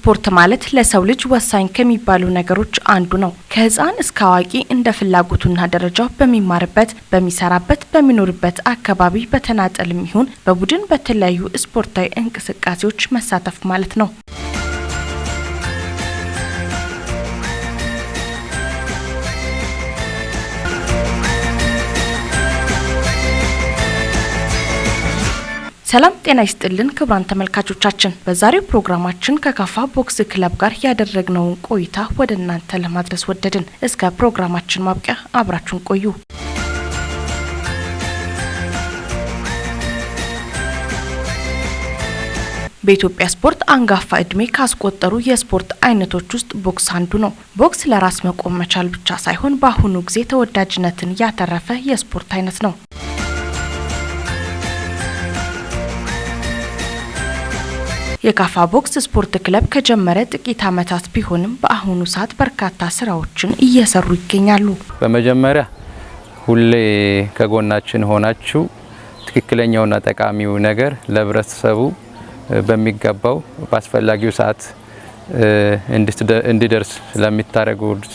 ስፖርት ማለት ለሰው ልጅ ወሳኝ ከሚባሉ ነገሮች አንዱ ነው። ከህፃን እስከ አዋቂ እንደ ፍላጎቱና ደረጃው በሚማርበት፣ በሚሰራበት፣ በሚኖርበት አካባቢ በተናጠልም ይሁን በቡድን በተለያዩ ስፖርታዊ እንቅስቃሴዎች መሳተፍ ማለት ነው። ሰላም ጤና ይስጥልን ክቡራን ተመልካቾቻችን፣ በዛሬው ፕሮግራማችን ከካፋ ቦክስ ክለብ ጋር ያደረግነውን ቆይታ ወደ እናንተ ለማድረስ ወደድን። እስከ ፕሮግራማችን ማብቂያ አብራችሁን ቆዩ። በኢትዮጵያ ስፖርት አንጋፋ እድሜ ካስቆጠሩ የስፖርት አይነቶች ውስጥ ቦክስ አንዱ ነው። ቦክስ ለራስ መቆም መቻል ብቻ ሳይሆን በአሁኑ ጊዜ ተወዳጅነትን ያተረፈ የስፖርት አይነት ነው። የካፋ ቦክስ ስፖርት ክለብ ከጀመረ ጥቂት ዓመታት ቢሆንም በአሁኑ ሰዓት በርካታ ስራዎችን እየሰሩ ይገኛሉ። በመጀመሪያ ሁሌ ከጎናችን ሆናችሁ ትክክለኛውና ጠቃሚው ነገር ለህብረተሰቡ በሚገባው በአስፈላጊው ሰዓት እንዲደርስ ስለሚታደርጉት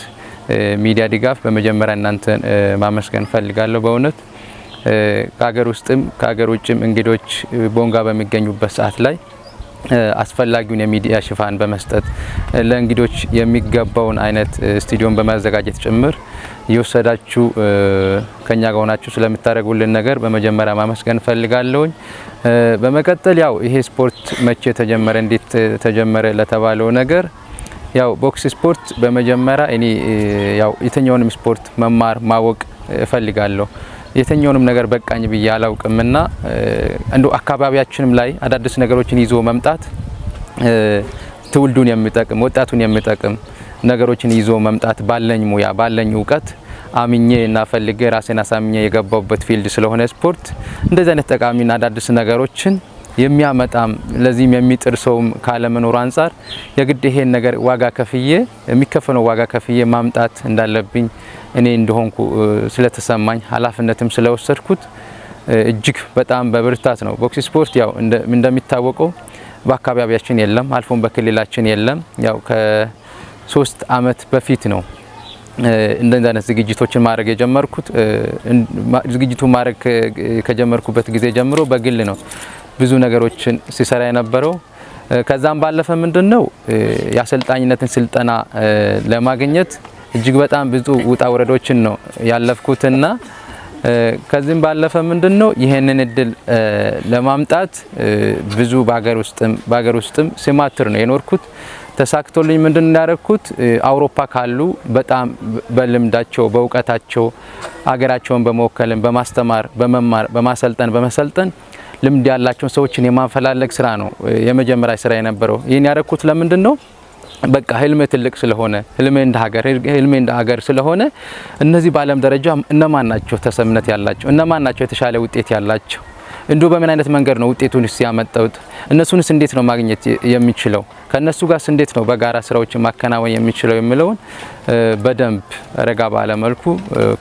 ሚዲያ ድጋፍ በመጀመሪያ እናንተን ማመስገን ፈልጋለሁ። በእውነት ከሀገር ውስጥም ከሀገር ውጭም እንግዶች ቦንጋ በሚገኙበት ሰዓት ላይ አስፈላጊውን የሚዲያ ሽፋን በመስጠት፣ ለእንግዶች የሚገባውን አይነት ስቱዲዮን በማዘጋጀት ጭምር እየወሰዳችሁ ከኛ ጋር ሆናችሁ ስለምታደርጉልን ነገር በመጀመሪያ ማመስገን ፈልጋለሁኝ። በመቀጠል ያው ይሄ ስፖርት መቼ ተጀመረ፣ እንዴት ተጀመረ ለተባለው ነገር፣ ያው ቦክስ ስፖርት በመጀመሪያ እኔ ያው የትኛውንም ስፖርት መማር ማወቅ እፈልጋለሁ። የትኛውንም ነገር በቃኝ ብዬ አላውቅምና እንዶ አካባቢያችንም ላይ አዳዲስ ነገሮችን ይዞ መምጣት፣ ትውልዱን የሚጠቅም፣ ወጣቱን የሚጠቅም ነገሮችን ይዞ መምጣት ባለኝ ሙያ ባለኝ እውቀት አምኜ እና ፈልጌ ራሴን አሳምኜ የገባሁበት field ስለሆነ ስፖርት እንደዚህ አይነት ጠቃሚና አዳዲስ ነገሮችን የሚያመጣም ለዚህም የሚጥር ሰውም ካለመኖሩ አንጻር የግድ ይሄን ነገር ዋጋ ከፍዬ፣ የሚከፈለው ዋጋ ከፍዬ ማምጣት እንዳለብኝ እኔ እንደሆንኩ ስለተሰማኝ ኃላፊነትም ስለወሰድኩት እጅግ በጣም በብርታት ነው። ቦክስ ስፖርት ያው እንደሚታወቀው በአካባቢያችን የለም፣ አልፎም በክልላችን የለም። ያው ከ3 አመት በፊት ነው እንደዚህ አይነት ዝግጅቶችን ማድረግ የጀመርኩት። ዝግጅቱ ማድረግ ከጀመርኩበት ጊዜ ጀምሮ በግል ነው ብዙ ነገሮችን ሲሰራ የነበረው። ከዛም ባለፈ ምንድነው የአሰልጣኝነትን ስልጠና ለማግኘት እጅግ በጣም ብዙ ውጣ ውረዶችን ነው ያለፍኩትና ከዚህም ባለፈ ምንድነው ይሄንን እድል ለማምጣት ብዙ በሀገር ውስጥም ሲማትር ነው የኖርኩት። ተሳክቶልኝ ምንድን ያደረኩት አውሮፓ ካሉ በጣም በልምዳቸው፣ በእውቀታቸው አገራቸውን በመወከልን፣ በማስተማር፣ በመማር፣ በማሰልጠን፣ በመሰልጠን ልምድ ያላቸውን ሰዎችን የማፈላለግ ስራ ነው የመጀመሪያ ስራ የነበረው። ይህን ያደረኩት ለምንድን ነው? በቃ ህልሜ ትልቅ ስለሆነ፣ ህልሜ እንደ ሀገር ስለሆነ እነዚህ በዓለም ደረጃ እነማን ናቸው ተሰሚነት ያላቸው፣ እነማን ናቸው የተሻለ ውጤት ያላቸው፣ እንዲሁ በምን አይነት መንገድ ነው ውጤቱንስ ያመጣሁት፣ እነሱንስ እንዴት ነው ማግኘት የሚችለው፣ ከእነሱ ጋርስ እንዴት ነው በጋራ ስራዎችን ማከናወን የሚችለው የሚለውን በደንብ ረጋ ባለ መልኩ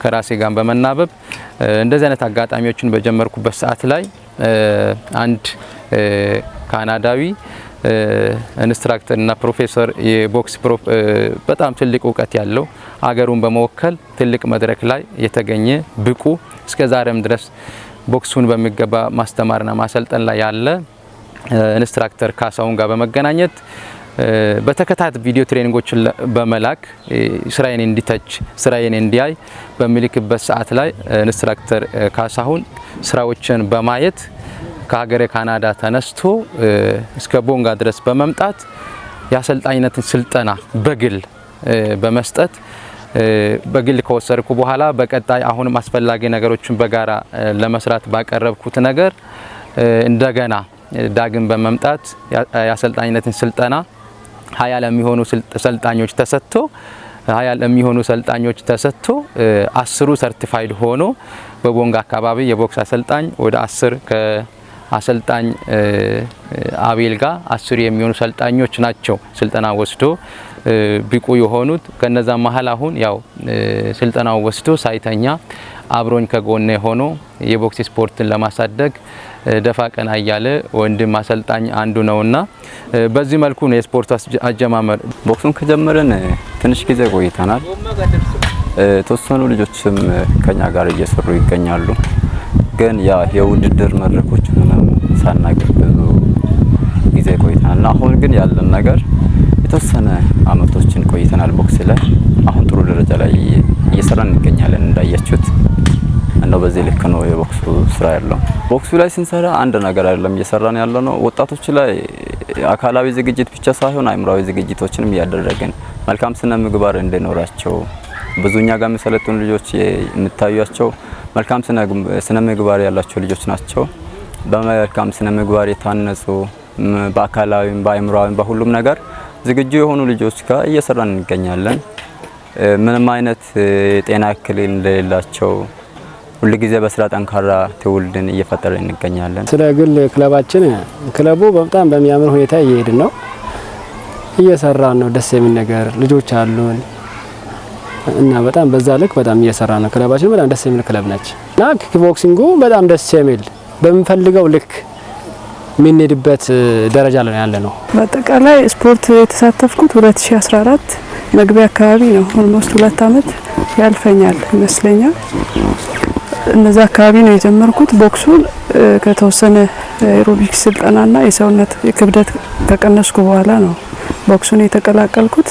ከራሴ ጋር በመናበብ እንደዚህ አይነት አጋጣሚዎችን በጀመርኩበት ሰዓት ላይ አንድ ካናዳዊ instructor እና ፕሮፌሰር፣ የቦክስ በጣም ትልቅ እውቀት ያለው፣ አገሩን በመወከል ትልቅ መድረክ ላይ የተገኘ ብቁ፣ እስከ ዛሬም ድረስ ቦክሱን በሚገባ ማስተማርና ማሰልጠን ላይ ያለ instructor ካሳሁን ጋር በመገናኘት በተከታታይ ቪዲዮ training ኦችን በመላክ ስራዬን እንዲተች፣ ስራዬን እንዲያይ በምልክበት ሰዓት ላይ instructor ካሳሁን ስራዎችን በማየት ከሀገረ ካናዳ ተነስቶ እስከ ቦንጋ ድረስ በመምጣት የአሰልጣኝነትን ስልጠና በግል በመስጠት፣ በግል ከወሰድኩ በኋላ በቀጣይ አሁንም አስፈላጊ ነገሮችን በጋራ ለመስራት ባቀረብኩት ነገር እንደገና ዳግም በመምጣት የአሰልጣኝነትን ስልጠና 20 ለሚሆኑ ሰልጣኞች ተሰጥቶ 10ሩ certified ሆኖ በቦንጋ አካባቢ የቦክስ አሰልጣኝ ወደ 10 ከአሰልጣኝ አቤል ጋር 10 የሚሆኑ ሰልጣኞች ናቸው ስልጠና ወስዶ ብቁ የሆኑት። ከነዛ መሀል አሁን ያው ስልጠናው ወስዶ ሳይተኛ አብሮኝ ከጎኔ ሆኖ የቦክስ ስፖርትን ለማሳደግ ደፋ ቀና እያለ ወንድም አሰልጣኝ አንዱ ነውና በዚህ መልኩ ነው የስፖርቱ አጀማመር። ቦክሱን ከጀመረን ትንሽ ጊዜ ቆይተናል። የተወሰኑ ልጆችም ከኛ ጋር እየሰሩ ይገኛሉ። ግን ያ የውድድር መድረኮች ምንም ሳናገኝ ብዙ ጊዜ ቆይተናል። አሁን ግን ያለን ነገር የተወሰነ አመቶችን ቆይተናል ቦክስ ላይ። አሁን ጥሩ ደረጃ ላይ እየሰራን እንገኛለን እንዳያችሁት። እንደው በዚህ ልክ ነው የቦክሱ ስራ ያለው። ቦክሱ ላይ ስንሰራ አንድ ነገር አይደለም እየሰራን ያለው ነው። ወጣቶች ላይ አካላዊ ዝግጅት ብቻ ሳይሆን አእምሯዊ ዝግጅቶችንም እያደረግን መልካም ስነ ምግባር እንዲኖራቸው፣ ብዙ እኛ ጋር የሚሰለጥኑ ልጆች የምታዩቸው መልካም ስነ ምግባር ያላቸው ልጆች ናቸው። በመልካም ስነ ምግባር የታነጹ፣ በአካላዊም በአእምሯዊም በሁሉም ነገር ዝግጁ የሆኑ ልጆች ጋር እየሰራን እንገኛለን። ምንም አይነት የጤና እክል እንደሌላቸው፣ ሁልጊዜ በስራ ጠንካራ ትውልድን እየፈጠርን እንገኛለን። ስለ ግል ክለባችን፣ ክለቡ በጣም በሚያምር ሁኔታ እየሄድን ነው፣ እየሰራን ነው። ደስ የሚል ነገር ልጆች አሉን እና በጣም በዛ ልክ በጣም እየሰራ ነው። ክለባችን በጣም ደስ የሚል ክለብ ነች እና kickboxing ኡ በጣም ደስ የሚል በምንፈልገው ልክ የምንሄድበት ደረጃ ላይ ያለ ነው። በአጠቃላይ ስፖርት የተሳተፍኩት 2014 መግቢያ አካባቢ ነው። Almost 2 አመት ያልፈኛል ይመስለኛል። እነዛ አካባቢ ነው የጀመርኩት። ቦክሱን ከተወሰነ aerobics ስልጠናና የሰውነት የክብደት ከቀነስኩ በኋላ ነው ቦክሱን የተቀላቀልኩት።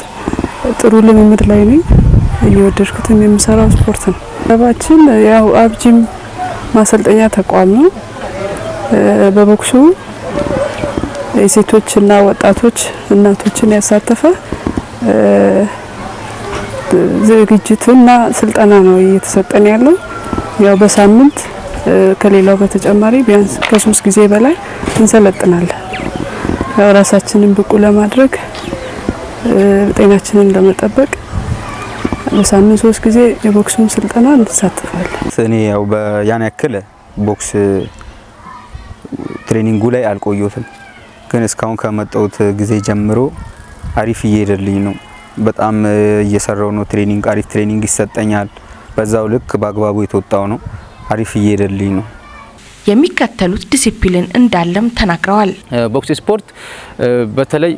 ጥሩ ልምምድ ላይ ነኝ። እየወደድኩትም የምሰራው ስፖርት ነው። ክለባችን ያው አብጂም ማሰልጠኛ ተቋም ነው። በቦክሱ የሴቶችና ወጣቶች እናቶችን ያሳተፈ ዝግጅትና ስልጠና ነው እየተሰጠን ያለው። ያው በሳምንት ከሌላው በተጨማሪ ቢያንስ ከ3 ጊዜ በላይ እንሰለጥናለን። ያው ራሳችንን ብቁ ለማድረግ፣ ጤናችንን ለመጠበቅ በሳምንት 3 ጊዜ የቦክሱን ስልጠና እንሳተፋለን። እኔ ያው ያን ያክል ቦክስ training ኡ ላይ አልቆየሁትም፣ ግን እስካሁን ከመጣሁት ጊዜ ጀምሮ አሪፍ እየሄደልኝ ነው። በጣም እየሰራው ነው። Training አሪፍ training ይሰጠኛል። በዛው ልክ በአግባቡ የተወጣው ነው። አሪፍ እየሄደልኝ ነው። የሚከተሉት ዲሲፕሊን እንዳለም ተናግረዋል። ቦክስ ስፖርት በተለይ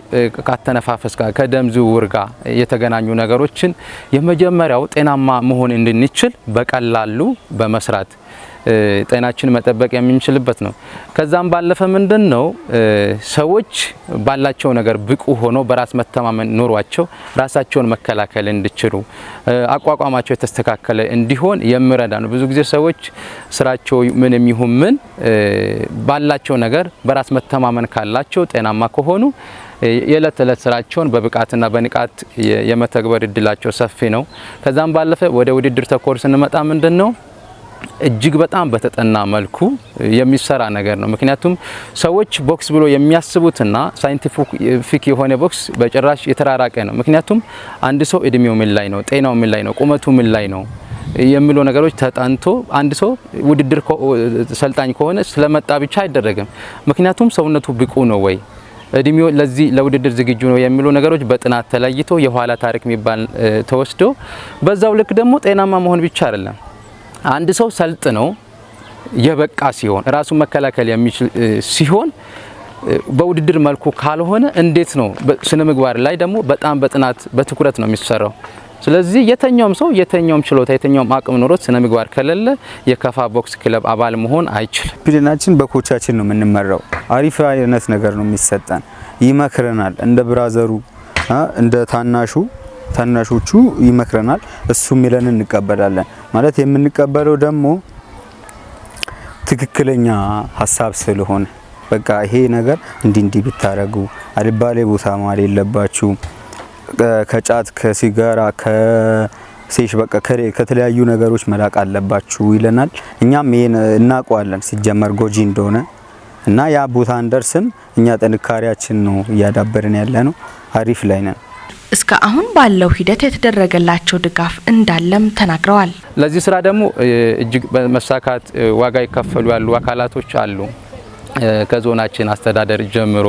ካተነፋፈስ ጋር፣ ከደም ዝውውር ጋር የተገናኙ ነገሮችን የመጀመሪያው ጤናማ መሆን እንድንችል በቀላሉ በመስራት ጤናችን መጠበቅ የምንችልበት ነው። ከዛም ባለፈ ምንድን ነው፣ ሰዎች ባላቸው ነገር ብቁ ሆኖ በራስ መተማመን ኖሯቸው ራሳቸውን መከላከል እንዲችሉ፣ አቋቋማቸው የተስተካከለ እንዲሆን የሚረዳ ነው። ብዙ ጊዜ ሰዎች ስራቸው ምንም ይሁን ምን ባላቸው ነገር በራስ መተማመን ካላቸው፣ ጤናማ ከሆኑ የዕለት ተዕለት ስራቸውን በብቃትና በንቃት የመተግበር እድላቸው ሰፊ ነው። ከዛም ባለፈ ወደ ውድድር ተኮር ስንመጣ ምንድን ነው፣ እጅግ በጣም በተጠና መልኩ የሚሰራ ነገር ነው። ምክንያቱም ሰዎች ቦክስ ብሎ የሚያስቡትና scientific የሆነ ቦክስ በጭራሽ የተራራቀ ነው። ምክንያቱም አንድ ሰው እድሜው ምን ላይ ነው፣ ጤናው ምን ላይ ነው፣ ቁመቱ ምን ላይ ነው የሚሉ ነገሮች ተጠንቶ አንድ ሰው ውድድር ሰልጣኝ ከሆነ ስለመጣ ብቻ አይደረግም። ምክንያቱም ሰውነቱ ብቁ ነው ወይ፣ እድሜው ለዚህ ለውድድር ዝግጁ ነው የሚሉ ነገሮች በጥናት ተለይቶ የኋላ ታሪክ የሚባል ተወስዶ፣ በዛው ልክ ደግሞ ጤናማ መሆን ብቻ አይደለም፣ አንድ ሰው ሰልጥኖ የበቃ ሲሆን፣ ራሱን መከላከል የሚችል ሲሆን፣ በውድድር መልኩ ካልሆነ እንዴት ነው? ስነ ምግባር ላይ ደግሞ በጣም በጥናት በትኩረት ነው የሚሰራው። ስለዚህ የትኛውም ሰው የትኛውም ችሎታ የትኛውም አቅም ኖሮት ስነ ምግባር ከሌለ የከፋ ቦክስ ክለብ አባል መሆን አይችልም። ዲሲፕሊናችን በ coach ኣችን ነው የምንመራው። አሪፍ አይነት ነገር ነው የሚሰጠን፣ ይመክረናል። እንደ brother ኡ እንደ ታናሹ ታናሾቹ ይመክረናል። እሱ የሚለንን እንቀበላለን። ማለት የምንቀበለው ደግሞ ትክክለኛ ሀሳብ ስለሆነ፣ በቃ ይሄ ነገር እንዲህ እንዲህ ብታረጉ፣ አልባሌ ቦታ መዋል የለባችሁም፣ ከጫት፣ ከሲጋራ፣ ከሴሽ፣ በቃ ከተለያዩ ነገሮች መራቅ አለባችሁ ይለናል። እኛም ይሄን እናውቀዋለን ሲጀመር ጎጂ እንደሆነ እና ያ ቦታ አንደርስም። እኛ ጥንካሬያችን ነው እያዳበርን ያለ ነው። አሪፍ ላይ ነን። እስከ አሁን ባለው ሂደት የተደረገላቸው ድጋፍ እንዳለም ተናግረዋል። ለዚህ ስራ ደግሞ እጅግ መሳካት ዋጋ ይከፈሉ ያሉ አካላቶች አሉ። ከዞናችን አስተዳደር ጀምሮ፣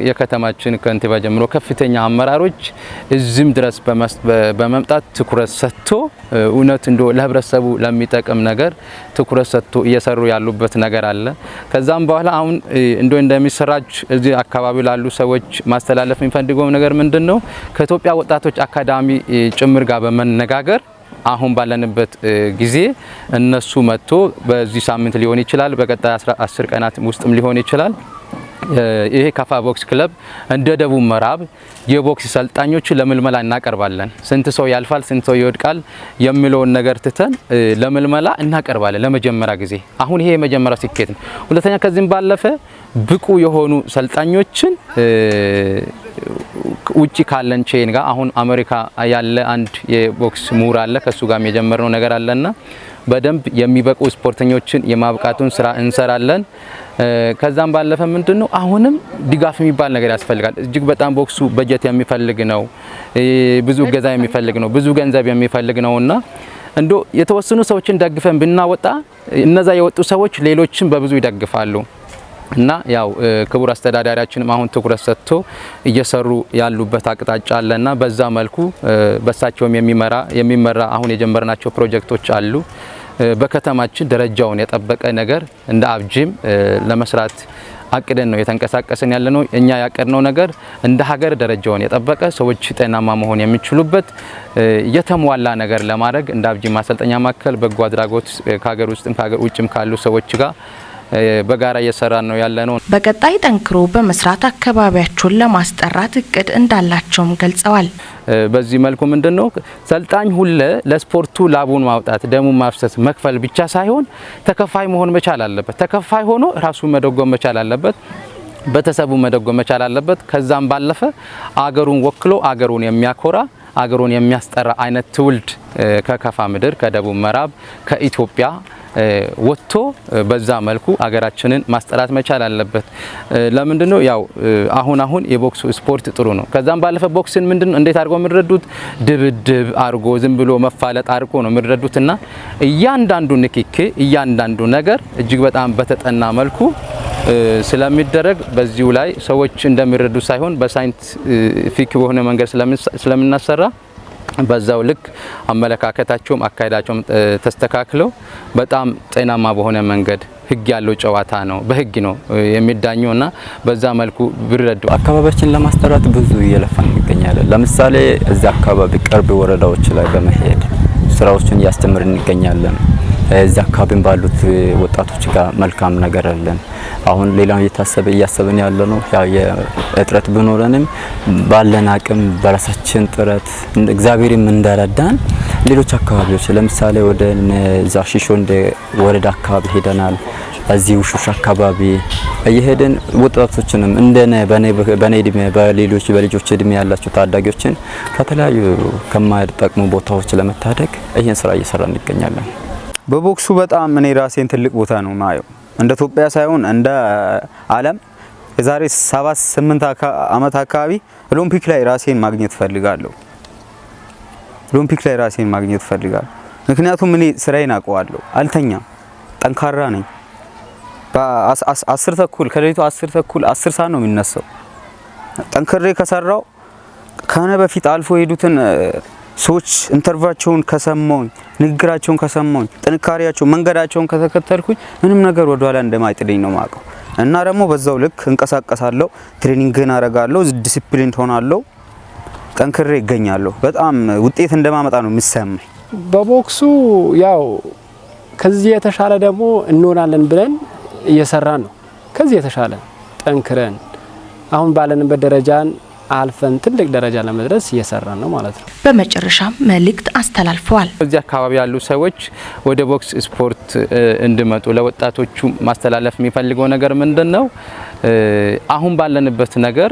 የከተማችን ከንቲባ ጀምሮ ከፍተኛ አመራሮች እዚህም ድረስ በመምጣት ትኩረት ሰጥቶ፣ እውነት እንዶ ለህብረተሰቡ ለሚጠቅም ነገር ትኩረት ሰጥቶ እየሰሩ ያሉበት ነገር አለ። ከዛም በኋላ አሁን እንዶ እንደሚሰራጭ እዚህ አካባቢ ላሉ ሰዎች ማስተላለፍ የሚፈልገው ነገር ምንድነው? ከኢትዮጵያ ወጣቶች አካዳሚ ጭምር ጋር በመነጋገር አሁን ባለንበት ጊዜ እነሱ መጥቶ በዚህ ሳምንት ሊሆን ይችላል፣ በቀጣይ 10 ቀናት ውስጥም ሊሆን ይችላል። ይሄ ከፋ ቦክስ ክለብ እንደ ደቡብ ምዕራብ የቦክስ ሰልጣኞችን ለምልመላ እናቀርባለን። ስንት ሰው ያልፋል፣ ስንት ሰው ይወድቃል የሚለውን ነገር ትተን ለምልመላ እናቀርባለን ለመጀመሪያ ጊዜ። አሁን ይሄ የመጀመሪያው ስኬት ነው። ሁለተኛ፣ ከዚህም ባለፈ ብቁ የሆኑ ሰልጣኞችን ውጪ ካለን chain ጋር፣ አሁን አሜሪካ ያለ አንድ የቦክስ ምሁር አለ። ከሱ ጋር የጀመርነው ነገር አለና በደንብ የሚበቁ ስፖርተኞችን የማብቃቱን ስራ እንሰራለን። ከዛም ባለፈ ምንድነው፣ አሁንም ድጋፍ የሚባል ነገር ያስፈልጋል። እጅግ በጣም ቦክሱ በጀት የሚፈልግ ነው፣ ብዙ እገዛ የሚፈልግ ነው፣ ብዙ ገንዘብ የሚፈልግ ነውና እንዶ የተወሰኑ ሰዎችን ደግፈን ብናወጣ እነዛ የወጡ ሰዎች ሌሎችን በብዙ ይደግፋሉ። እና ያው ክቡር አስተዳዳሪያችንም አሁን ትኩረት ሰጥቶ እየሰሩ ያሉበት አቅጣጫ አለና በዛ መልኩ በሳቸውም የሚመራ አሁን የጀመርናቸው ፕሮጀክቶች አሉ። በከተማችን ደረጃውን የጠበቀ ነገር እንደ አብጂም ለመስራት አቅደን ነው የተንቀሳቀስን ያለነው። እኛ ያቀድነው ነገር እንደ ሀገር ደረጃውን የጠበቀ፣ ሰዎች ጤናማ መሆን የሚችሉበት የተሟላ ነገር ለማድረግ እንደ አብጂም ማሰልጠኛ ማዕከል በጎ አድራጎት ከሀገር ውስጥም ከሀገር ውጭም ካሉ ሰዎች ጋር በጋራ እየሰራን ነው ያለነው። በቀጣይ ጠንክሮ በመስራት አካባቢያቸውን ለማስጠራት እቅድ እንዳላቸውም ገልጸዋል። በዚህ መልኩ ምንድነው፣ ሰልጣኝ ሁለ ለስፖርቱ ላቡን ማውጣት፣ ደሙን ማፍሰስ፣ መክፈል ብቻ ሳይሆን ተከፋይ መሆን መቻል አለበት። ተከፋይ ሆኖ ራሱን መደጎም መቻል አለበት። ቤተሰቡ መደጎም መቻል አለበት። ከዛም ባለፈ አገሩን ወክሎ አገሩን የሚያኮራ፣ አገሩን የሚያስጠራ አይነት ትውልድ ከከፋ ምድር፣ ከደቡብ ምዕራብ፣ ከኢትዮጵያ ወጥቶ በዛ መልኩ አገራችንን ማስጠራት መቻል አለበት። ለምንድን ነው፣ ያው አሁን አሁን የቦክስ ስፖርት ጥሩ ነው። ከዛም ባለፈ ቦክስን ምንድነው፣ እንዴት አድርጎ የሚረዱት፣ ድብድብ አድርጎ፣ ዝም ብሎ መፋለጥ አድርጎ ነው የሚረዱትና እያንዳንዱ ንክኪ፣ እያንዳንዱ ነገር እጅግ በጣም በተጠና መልኩ ስለሚደረግ በዚሁ ላይ ሰዎች እንደሚረዱ ሳይሆን በ scientific በሆነ መንገድ ስለምናሰራ በዛው ልክ አመለካከታቸውም አካሄዳቸውም ተስተካክለው በጣም ጤናማ በሆነ መንገድ፣ ህግ ያለው ጨዋታ ነው፣ በህግ ነው የሚዳኘውና በዛ መልኩ ቢረዱ። አካባቢያችን ለማስጠራት ብዙ እየለፋን እንገኛለን። ለምሳሌ እዚያ አካባቢ ቅርብ ወረዳዎች ላይ በመሄድ ስራዎችን እያስተምርን እንገኛለን። እዚያ አካባቢ ባሉት ወጣቶች ጋር መልካም ነገር አለን። አሁን ሌላው እየታሰበ እያሰብን ያለ ነው። ያው የእጥረት ቢኖረንም ባለን አቅም በራሳችን ጥረት እግዚአብሔርም እንዳረዳን ሌሎች አካባቢዎች፣ ለምሳሌ ወደ እዛ ሺሾ እንደ ወረዳ አካባቢ ሄደናል። እዚህ ውሹሽ አካባቢ እየሄድን ወጣቶችንም እንደነ በኔ እድሜ፣ በሌሎች በልጆች እድሜ ያላቸው ታዳጊዎችን ከተለያዩ ከማይጠቅሙ ቦታዎች ለመታደግ ይህን ስራ እየሰራ እንገኛለን። በቦክሱ በጣም እኔ ራሴን ትልቅ ቦታ ነው ማየው። እንደ ኢትዮጵያ ሳይሆን እንደ ዓለም የዛሬ 7 8 አመት አካባቢ ኦሎምፒክ ላይ ራሴን ማግኘት ፈልጋለሁ። ኦሎምፒክ ላይ ራሴን ማግኘት ፈልጋለሁ። ምክንያቱም እኔ ስራዬን አውቀዋለሁ። አልተኛም፣ ጠንካራ ነኝ። በ10:30፣ ከሌሊቱ 10:30፣ 10 ሰዓት ነው የሚነሳው። ጠንክሬ ከሰራው፣ ከነ በፊት አልፎ የሄዱትን ሰዎች interview ኣቸውን ከሰማሁኝ፣ ንግግራቸውን ከሰማሁኝ፣ ጥንካሬያቸው፣ መንገዳቸውን ከተከተልኩኝ ምንም ነገር ወደኋላ እንደማይጥለኝ ነው የማውቀው። እና ደግሞ በዛው ልክ እንቀሳቀሳለሁ፣ training ን አረጋለሁ፣ ዲሲፕሊን ሆናለሁ፣ ጠንክሬ ይገኛለሁ። በጣም ውጤት እንደማመጣ ነው የሚሰማኝ። በቦክሱ ያው ከዚህ የተሻለ ደግሞ እንሆናለን ብለን እየሰራን ነው። ከዚህ የተሻለ ጠንክረን አሁን ባለንበት ደረጃን አልፈን ትልቅ ደረጃ ለመድረስ እየሰራን ነው ማለት ነው። በመጨረሻም መልእክት አስተላልፈዋል። እዚህ አካባቢ ያሉ ሰዎች ወደ ቦክስ ስፖርት እንዲመጡ ለወጣቶቹ ማስተላለፍ የሚፈልገው ነገር ምንድን ነው? አሁን ባለንበት ነገር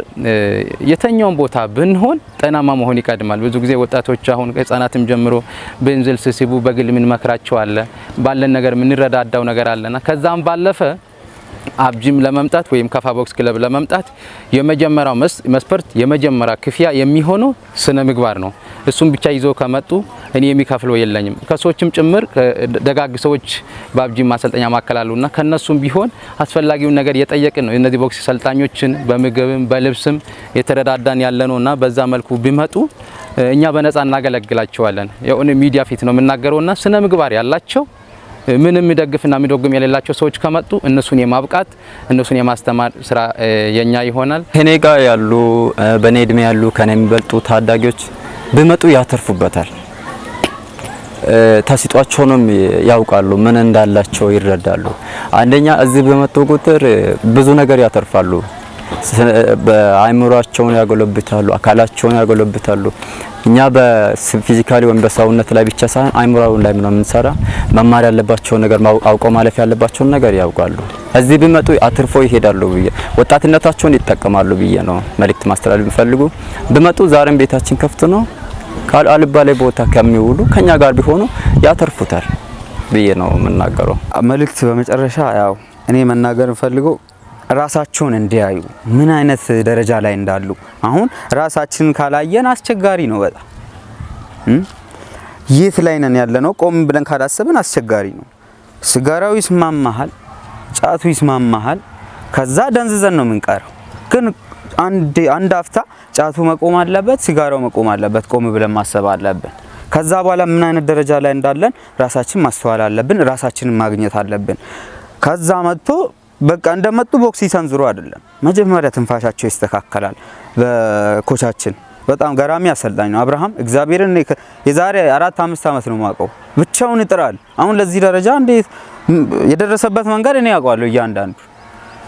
የተኛውን ቦታ ብንሆን ጤናማ መሆን ይቀድማል። ብዙ ጊዜ ወጣቶች አሁን ከህጻናትም ጀምሮ ቤንዚል ሲስቡ በግል የምንመክራቸው አለ፣ ባለን ነገር የምንረዳዳው ነገር አለና ከዛም ባለፈ አብጂም ለመምጣት ወይም ከፋ ቦክስ ክለብ ለመምጣት የመጀመሪያው መስፈርት፣ የመጀመሪያ ክፍያ የሚሆነው ስነ ምግባር ነው። እሱም ብቻ ይዞ ከመጡ እኔ የሚከፍለው የለኝም። ከሰዎችም ጭምር ደጋግ ሰዎች በአብጂ ማሰልጠኛ ማዕከል አሉና ከነሱም ቢሆን አስፈላጊውን ነገር የጠየቅን ነው። እነዚህ ቦክስ ሰልጣኞችን በምግብም በልብስም የተረዳዳን ያለ ነውና በዛ መልኩ ቢመጡ እኛ በነፃ እናገለግላቸዋለን። ያው እኔ ሚዲያ ፊት ነው የምናገረውና ስነ ምግባር ያላቸው፣ ምንም የሚደግፍና የሚደጉም የሌላቸው ሰዎች ከመጡ እነሱን የማብቃት፣ እነሱን የማስተማር ስራ የኛ ይሆናል። ከኔ ጋር ያሉ፣ በኔ እድሜ ያሉ፣ ከኔ የሚበልጡ ታዳጊዎች ቢመጡ ያተርፉበታል። ተሰጥኦዋቸውንም ያውቃሉ፣ ምን እንዳላቸው ይረዳሉ። አንደኛ እዚህ በመጡ ቁጥር ብዙ ነገር ያተርፋሉ። በአእምሯቸውን ያጎለብታሉ፣ አካላቸውን ያጎለብታሉ። እኛ በ physically ወይም በሰውነት ላይ ብቻ ሳይሆን አእምሮውን ላይ ነው የምንሰራ። መማር ያለባቸውን ነገር አውቀው ማለፍ ያለባቸውን ነገር ያውቃሉ። እዚህ ቢመጡ አትርፎ ይሄዳሉ ብዬ፣ ወጣትነታቸውን ይጠቀማሉ ብዬ ነው መልእክት ማስተላለፍ የሚፈልጉ። ቢመጡ ዛሬም ቤታችን ክፍት ነው። አልባሌ ቦታ ከሚውሉ ከኛ ጋር ቢሆኑ ያተርፉታል ብዬ ነው የምናገረው። መልእክት በመጨረሻ ያው እኔ መናገር የምፈልገው ራሳቸውን እንዲያዩ፣ ምን አይነት ደረጃ ላይ እንዳሉ። አሁን ራሳችንን ካላየን አስቸጋሪ ነው በጣም። የት ላይ ነን ያለነው ቆም ብለን ካላሰብን አስቸጋሪ ነው። ሲጋራው ይስማማሃል፣ ጫቱ ይስማማሃል። ከዛ ደንዝዘን ነው የምንቀረው። ግን አንድ አንድ አፍታ ጫቱ መቆም አለበት፣ ሲጋራው መቆም አለበት። ቆም ብለን ማሰብ አለብን። ከዛ በኋላ ምን አይነት ደረጃ ላይ እንዳለን ራሳችን ማስተዋል አለብን። ራሳችንን ማግኘት አለብን። ከዛ መጥቶ በቃ እንደመጡ ቦክስ ይሰንዝሩ አይደለም። መጀመሪያ ትንፋሻቸው ይስተካከላል። በ coach ኣችን በጣም ገራሚ አሰልጣኝ ነው አብርሃም። እግዚአብሔርን የዛሬ 4 5 ዓመት ነው የማውቀው። ብቻውን ይጥራል። አሁን ለዚህ ደረጃ እንዴት የደረሰበት መንገድ እኔ ያውቀዋለሁ እያንዳንዱ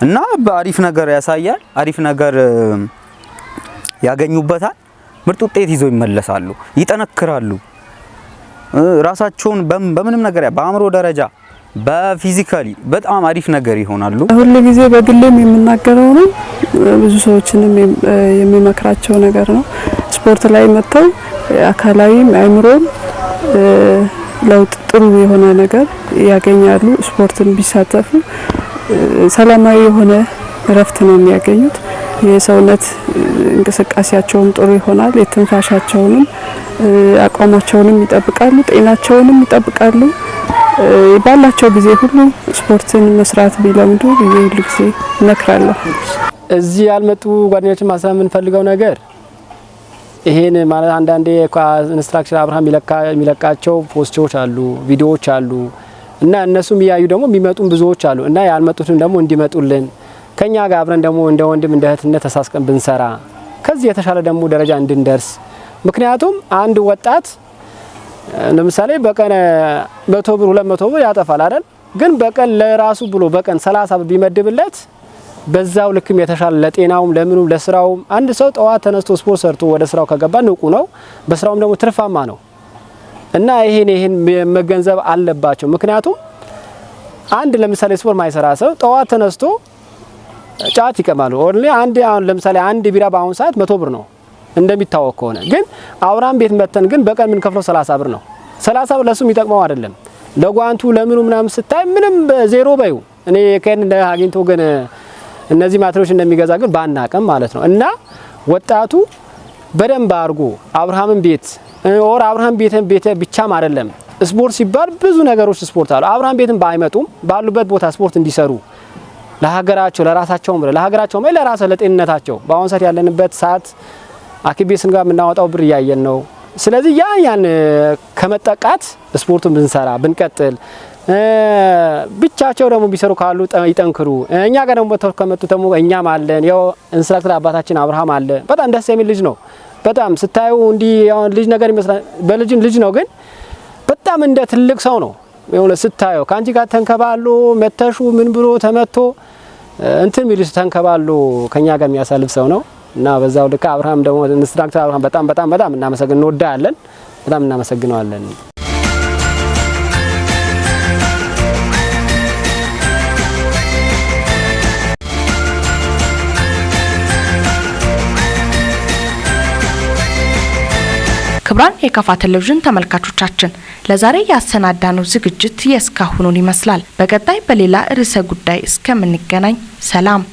እና በአሪፍ ነገር ያሳያል። አሪፍ ነገር ያገኙበታል። ምርጥ ውጤት ይዘው ይመለሳሉ፣ ይጠነክራሉ። ራሳቸውን በምንም ነገር፣ በአእምሮ ደረጃ፣ በ physically በጣም አሪፍ ነገር ይሆናሉ። ሁል ጊዜ በግሌም የምናገረው ነው። ብዙ ሰዎችንም የሚመክራቸው ነገር ነው። ስፖርት ላይ መጥተው አካላዊም አእምሮም ለውጥ፣ ጥሩ የሆነ ነገር ያገኛሉ። ስፖርትን ቢሳተፉ ሰላማዊ የሆነ እረፍት ነው የሚያገኙት። የሰውነት እንቅስቃሴያቸውም ጥሩ ይሆናል። የትንፋሻቸውንም አቋማቸውንም ይጠብቃሉ፣ ጤናቸውንም ይጠብቃሉ። ባላቸው ጊዜ ሁሉ ስፖርትን መስራት ቢለምዱ ብዬ ሁሉ ጊዜ እመክራለሁ። እዚህ ያልመጡ ጓደኞችን ማሰብ የምንፈልገው ነገር ይሄን ማለት አንዳንዴ instructor አብርሃም የሚለቃቸው post ኦች አሉ፣ ቪዲዮዎች አሉ እና እነሱም እያዩ ደግሞ የሚመጡም ብዙዎች አሉ እና ያልመጡትም ደግሞ እንዲመጡልን፣ ከኛ ጋር አብረን ደግሞ እንደ ወንድም እንደ እህትነት ተሳስቀን ብንሰራ ከዚህ የተሻለ ደግሞ ደረጃ እንድንደርስ። ምክንያቱም አንድ ወጣት ለምሳሌ በቀን 100 ብር፣ 200 ብር ያጠፋል አይደል? ግን በቀን ለራሱ ብሎ በቀን 30 ብር ቢመድብለት በዛው ልክም የተሻለ ለጤናውም፣ ለምኑም፣ ለስራውም። አንድ ሰው ጠዋት ተነስቶ ስፖርት ሰርቶ ወደ ስራው ከገባ ንቁ ነው፣ በስራውም ደግሞ ትርፋማ ነው እና ይሄን ይሄን መገንዘብ አለባቸው። ምክንያቱም አንድ ለምሳሌ ስፖርት ማይሰራ ሰው ጠዋት ተነስቶ ጫት ይቀማሉ። Only አንድ አሁን ለምሳሌ አንድ ቢራ በአሁኑ ሰዓት 100 ብር ነው እንደሚታወቅ ከሆነ። ግን አብርሃም ቤት መተን ግን በቀን የምንከፍለው 30 ብር ነው። 30 ብር ለሱ የሚጠቅመው አይደለም። ለጓንቱ ለምኑ ምናምን ስታይ ምንም ዜሮ በዩ። እኔ ከን አግኝቶ ግን እነዚህ ማትሪዎች እንደሚገዛ ግን ባናቀም ማለት ነው። እና ወጣቱ በደንብ አድርጎ አብርሃምን ቤት or አብርሃም ቤትን ቤት ብቻም አይደለም፣ ስፖርት ሲባል ብዙ ነገሮች ስፖርት አሉ። አብርሃም ቤትን ባይመጡም ባሉበት ቦታ ስፖርት እንዲሰሩ ለሀገራቸው፣ ለራሳቸውም፣ ለሀገራቸው፣ ለራሳቸው፣ ለጤንነታቸው። በአሁን ሰዓት ያለንበት ሰዓት ሐኪም ቤት ስንገባ የምናወጣው ብር እያየን ነው። ስለዚህ ያን ከመጠቃት ስፖርቱን ብንሰራ፣ ብንቀጥል፣ ብቻቸው ደግሞ ቢሰሩ ካሉ ይጠንክሩ። እኛ ጋር ደግሞ ከመጡ ደግሞ እኛም አለን። ያው instructor አባታችን አብርሃም አለ። በጣም ደስ የሚል ልጅ ነው። በጣም ስታዩ እንዲህ ልጅ ነገር ይመስላል። በልጅን ልጅ ነው ግን በጣም እንደ ትልቅ ሰው ነው። የሆነ ስታየው ከአንቺ ጋር ተንከባሎ መተሹ ምን ብሎ ተመቶ እንትን ሚል ተንከባሎ ከኛ ጋር የሚያሳልፍ ሰው ነው እና በዛው ልክ አብርሃም ደግሞ instructor አብርሃም በጣም በጣም በጣም እናመሰግን እንወዳለን። በጣም እናመሰግነዋለን። ክቡራን የካፋ ቴሌቪዥን ተመልካቾቻችን፣ ለዛሬ ያሰናዳነው ዝግጅት የእስካሁኑን ይመስላል። በቀጣይ በሌላ ርዕሰ ጉዳይ እስከምንገናኝ ሰላም።